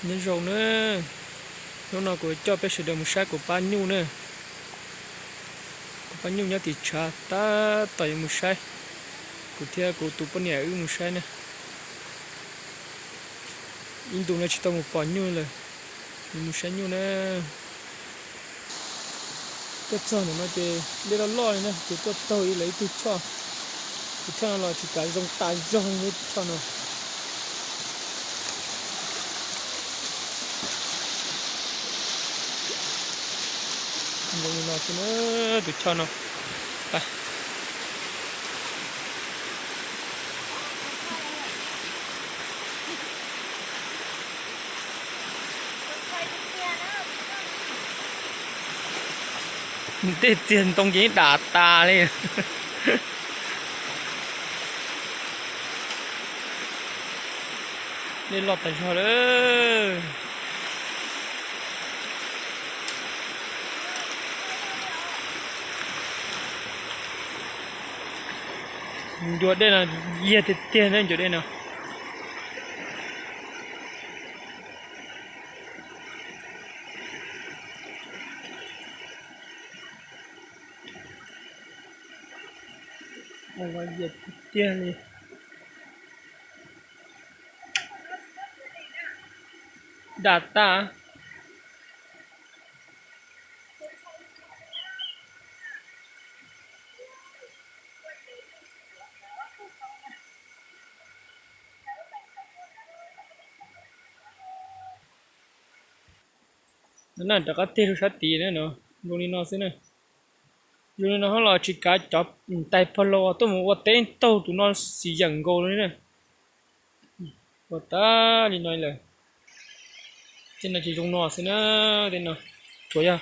Nyob zoo na, hnub no kuv coj peb sawv daws mus saib kuv pab nyuj na. Kuv pab nyuj nyob tim tshav tab tom yuav mus saib, kuv thiab kuv tus poj niam wb mus saib na. Ib ntus no tsis tau mus pom nyuj lawm, yuav mus saib nyuj na. Tuaj txog ntawm no ces dej loj loj li na, ces tuaj taug ib lawv ib tug choj. Tus choj no los tsis kav zoo tas zog li tus choj no. Zoo li no xwb na, tus choj no. Tej txiag ntoo ces dam tas li. Dej loj tas zog lawm. Ncua dej no yiag tiag tiag na, ncua dej no. Tiag tiag li. Dam tas. Na, rov qab tig rau sab tid na, zoo li no xwb na. Zoo li no ho los tsis kav cov tais pog laus tuaj mus ua teb taug tus no xis yeem nkaus li na. Ua tas li no lawm. Tej no ces zoo no xwb na, tej no tsuas yog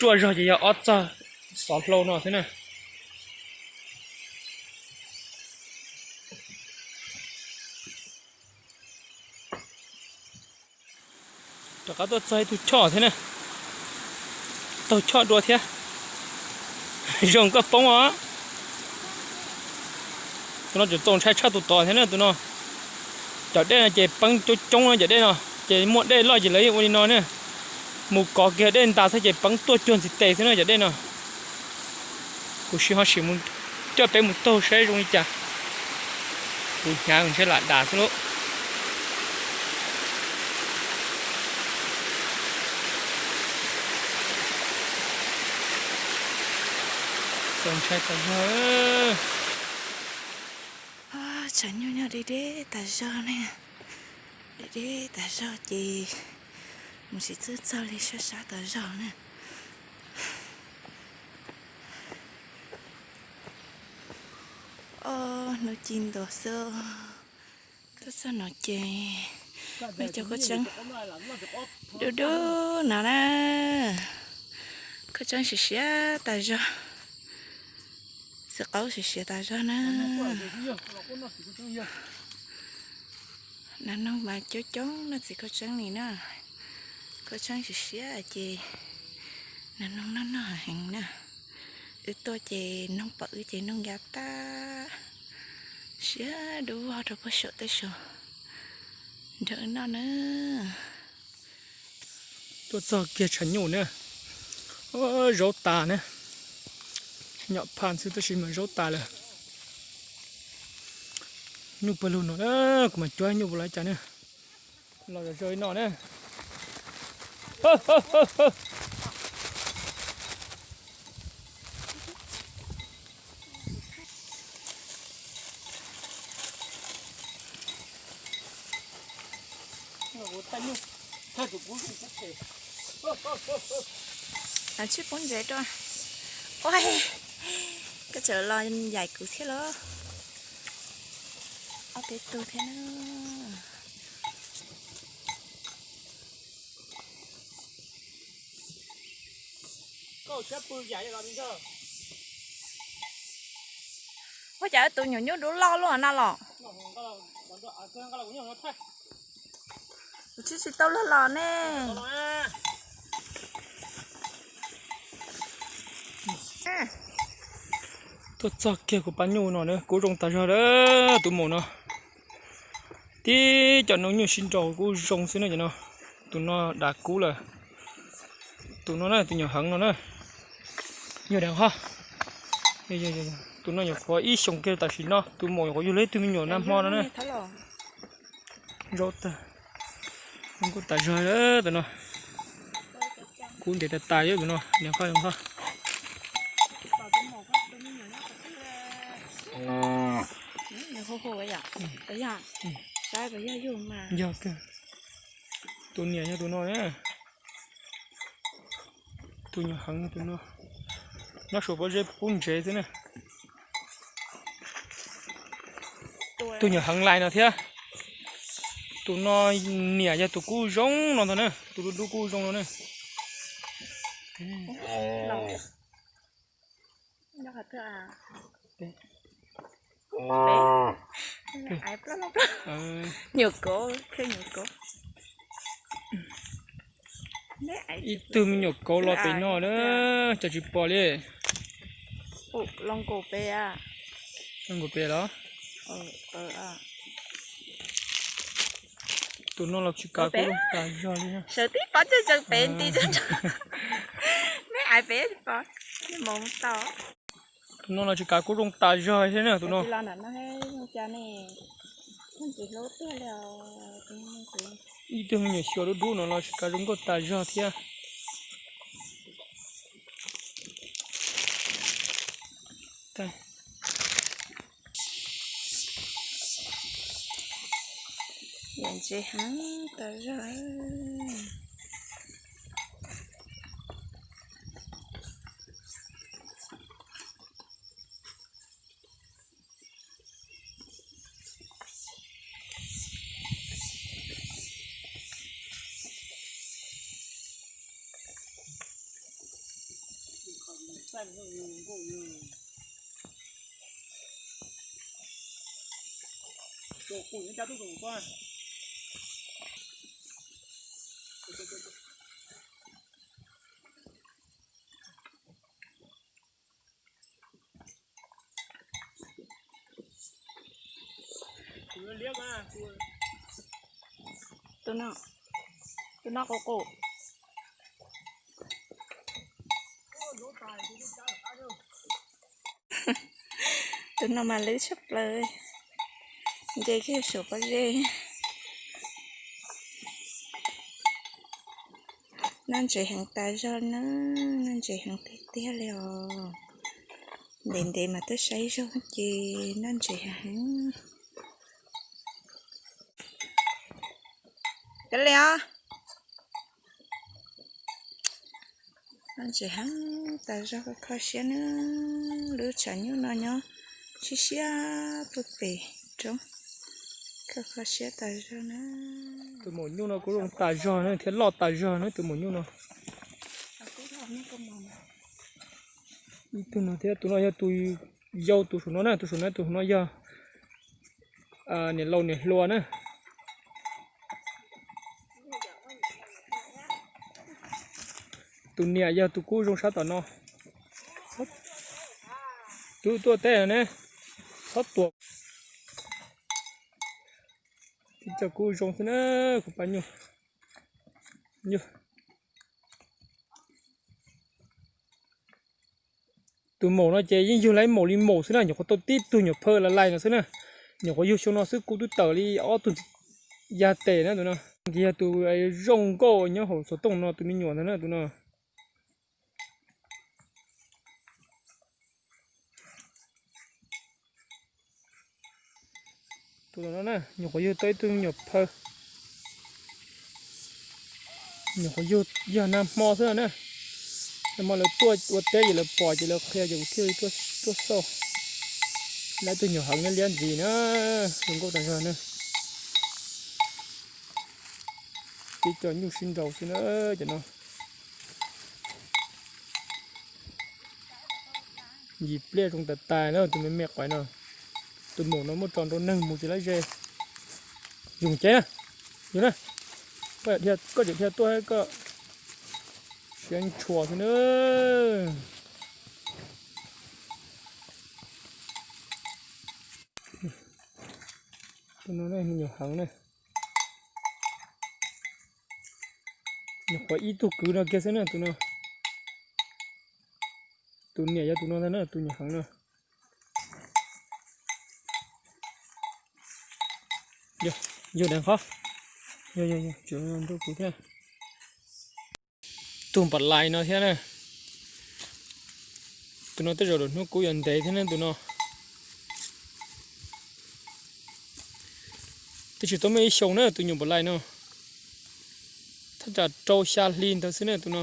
ruaj zog ces yog ob txog xov hlau no xwb na. Rov qab tuaj txog ib tug choj thiab na, taug choj dua thiab, zoo koj poob os. Tus no tseem txaus ntshai tshaj tus tod thiab na tus no. Cov dej no ces peeb coob coob na cov dej no, ces muaj dej loj ces lawv ua li no na. Mus kov kiag dej ntas xwb ces peeb tuaj cuag ntxiv tes xwb na cov dej no. Kuv sim ho sim mus coj peb mus taug saib zoo li cas. Kuv hnyav ntshe lam dam xwb lauj. Txaus ntshai tas zog. Tshav nyuj nyob deb deb tas zog ne. Deb deb tas zog ces mus tsis txawj txog li, sab sab tas zog na. Ob hnub ci ntua xwb. Tuaj txog no ces nej cov khaub tseeb dub dub no na. Khaub tseeb siav siav tas zog. Txiv qaub siav siav tas zog na. Nas noog mas coob coob noj txiv khaub tseeb li na. Khaub tseeb siav siav ces nas noog noj noj heev na. Wb tuaj ces noog pom wb ces noog ya tag. Siav dub vog rau puag saum tej saum nrog wb noj na. Tuaj txog kiag tshav nyuj na. Zaub tas na. Nyom phaj xwb tab sis mas zaub tas lawm. Nyuj pawg lug no na, kuv mam cuab nyuj puas los cas na. Los zaum no na. Tsib poob ntsev rau. Ua, koj tseem los yaim kuv thiab los? Ob peb tug thiab na. Ua cas tus nyuam nyuj dub loj luaj na los? Kuv tsis tsis tau luag los ne. Tuaj txog kiag kuv pab nyuj no na, kub zoo tas zog lawm tus maum no. Tib cov noog nyuj sib nraus kub zoo xwb na cov no. Tus no dav kub lawm. Tus no na, tus nyuam heev no na. Yog dav qhov. Tus no nyuam qhuav ib xyoos kiag tam sim no, tus maum nyuam qhuav yug lawm ib tug me nyuam nag hmo no na. Zaub tag. Zoo nkauj tas zog tus no. Kub ntev tas tas li tus no, niam qhov zoo nkauj. Yog kawg. Tus niam yog tus no na. Tus nyuam heev tus no. Nyob saum pob zeb pub ntsev xwb na. Tus nyuam heev lais no thiab. Tus no niam yog tus kub zoo no ntag na, tus dub dub kub zoo no na. Nyuam kov, nyuam kov. Ib tug me nyuam kauv los pem no na, cas tsis pom li. Los nkaum pem, los nkaum pem los? Tus no los tsis kav kuj zoo tas zog li. Sawv tib pov tseg tsees pem nti, neb ais pem tsis pom, mus tau. Tus no los tsis kav kuj zoo tas zog thiab na tus no. Ib tug me nyuam xyuas dub dub no los tsis kav zoo nkauj tas zog thiab. Yam ntse heev tas zog. Tus no, tus no qus qus. Tus no mas lwb tshaj plaws, nce kiag saum pob zeb. Noj ntses heev tas zog na, noj ntses heev tiag tiag li os. Ntev ntev mas twb saib zog ces noj ntses heev. Cov li os. Noj ntses heev tas zog, kho siab na. Lub tshav nyuj no nyob siab siab puag pem roob, kho kho siab tas zog na. Tus maum nyuj no kuj zoo tas zog na thiab loj tas zog na tus maum nyuj no. Ib tug no thiab, tus no yog tus yau, tus saum no na, tus saum no, tus no yog niam laus niam hluas na. Tus niam yog tus kub zoo sab tom no. Tus tuaj teb ne, txhob tuam. Tib co kub zoo xwb na, kuv pab nyuj. Tus maum no ces yeej yug laib maum li maum xwb na, nyuam qhuav tau tib tug nyuam phawj lais lais no xwb na. Nyuam qhuav yug xyoo no xwb kuj twb tawm li ob tug yag tes na tus no. Ces yog tus zoo nkauj nyob hauv xov tooj no tus me nyuam ntag na tus no. Tus no na, nyuam qhuav yug tau ib tug me nyuam phawj. Nyuam qhuav yug yog nag hmo xwb na. Nag hmo lawv tuaj ua teb ces lawv pom ces lawv qhia ces kuv thiaj li tuaj xauj. Lawv tus nyuam heev nyob liab ntxiv na, zoo nkauj tas zog na. Tib co nyuj sib nraus xwb na cov no. Yim pliaj zoo tas tas na tus me me qaib no. Tus maum no muab tso nrau neeg mus tsis laib ze. Yus cev na, yus na, koj tseem dhia tuaj koj siab ntshua xwb na. Tus no me nyuam heev na. Nyuam qhuav ib tug kwv no kiag xwb na tus no. Tus niam yog tus no ntag na, tus nyuam heev no. Yog deev qhov, yog yog yog, tseem nrog kuv thiab. Tus npam lais no thiab na. Tus no tej zaum lwm hnub kuv yuav ntev thiab na tus no. Twb tsis tau muaj ib xyoos na tus nyuam npam lais no. Thaj tsam rau xya hli ntawd xwb na tus no.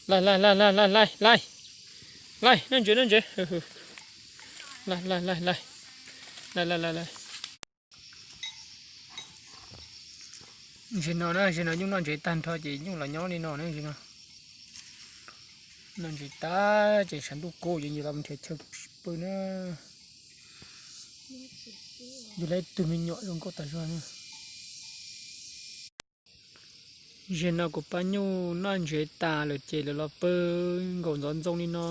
Laij laij laij laij laij laij laij. Laij, noj ntsev noj ntsev. Laij laij laij laij. Laij laij laij laij. Ntses no na, ntses no nyuj noj ntsev tag nrho ces nyuj los nyob li no na, ntses no. Noj ntsev tag ces sawv ntuj kub ces nyias los nrhiav chaw pw na. Yog lawv tus me nyuam zoo nkauj tas zog na. Ntses no kuv pab nyuj noj ntsev tas lawm ces lawv los pw nkaum ntxov ntxoo li no.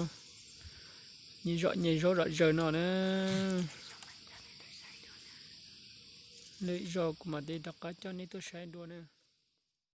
Nyias zom nyias zaub zom zaws no na. Lwm zaus kuv mam li rov qab coj nej tuaj saib dua na.